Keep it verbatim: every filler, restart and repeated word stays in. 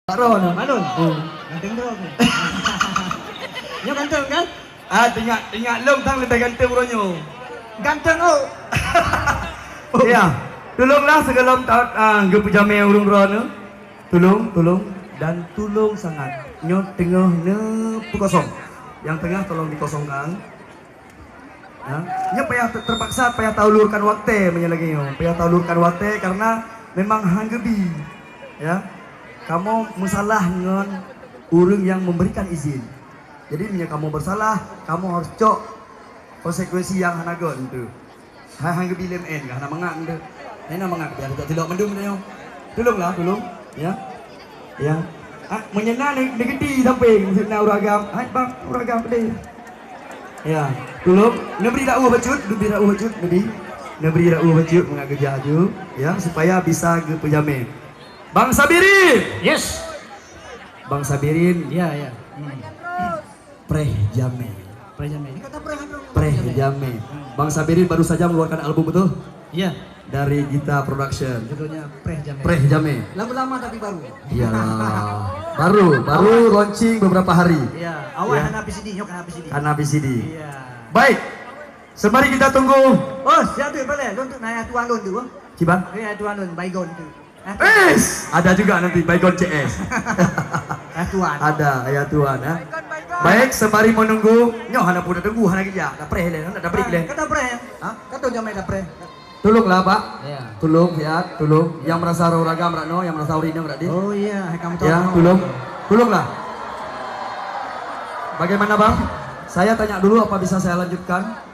Tak roh nah. Malun. Oh. Ganteng tu aku. Nyo ganteng kan? Ah, tengok, tengok lom tang lebih ganteng uroe nyoe. Ganteng oh. Ya. Tulonglah sigohlom taát, ah, geupeujamé ureuëng droeneuh. Tulong, tulong dan tulong sangat. Nyoe teungoh neupeukosong. Nyang teungoh tolong dikosongkan. Ya. Nyoe payah ter-, terpaksa payah taulurkan watée meunyoe lagée nyoe. Payah taulurkan watée karena memang hang geubi. Ya. Kamoe meusalah ngon ureuëng nyang memberikan izin. Jadi meunyoe kamoe bersalah, kamoe harus cok konsekuensi nyang hana göt tu. Hai hang geubi lé meu'en ka hana mangat tu. Hana mangat biar tak tilok mandum tu nyoe. Tulonglah, tulong. Ya. Ya. Ah, meunyoe na neg-, negeri sampai maksud na ureuëng agam. Hai bang, ureuëng agam pedih. Ya. Tulong, neubri dakwah bacut, neubri dakwah bacut, neubri. Neubri dakwah bacut mangat geujak aju, ya, supaya bisa geupeujamé. Bang Sabirin. Yes. Bang Sabirin. Ya, ya. Hmm. Preh jamé. Preh jamé. Ini kata preh apa? Preh jamé. Bang Sabirin baru saja mengeluarkan album, betul? Iya. Dari Gita Production. Judulnya Preh Jamé. Preh jamé. Lagu lama tapi baru. Iyalah. Baru, baru launching beberapa hari. Iya, awal Ya. hana P C D, nyok hana P C D. Hana P C D. Iya. Baik. Sembari kita tunggu. Oh, siap tu, boleh. Lôn tu nanya tuan lôn tu. Ciba? Ya, tuan lôn, Baygon tu. Eh, ada juga nanti Baygon C S. Ah, tuan. Ada, ya tuan, ya. Baik, sembari menunggu, nyoh hana pun tunggu, hana geujak. Dah preh leh, dah break leh. Kata preh. Ha? Kata jamai dah preh. Tolonglah, Pak. Ya. Tolong, ya, tolong. Yang merasa ureuëng agam rak no, yang merasa ureuëng inong rak di. Oh iya, hai kamu Ya, tahu. tolong. Tolonglah. Bagaimana, Bang? Saya tanya dulu apa bisa saya lanjutkan?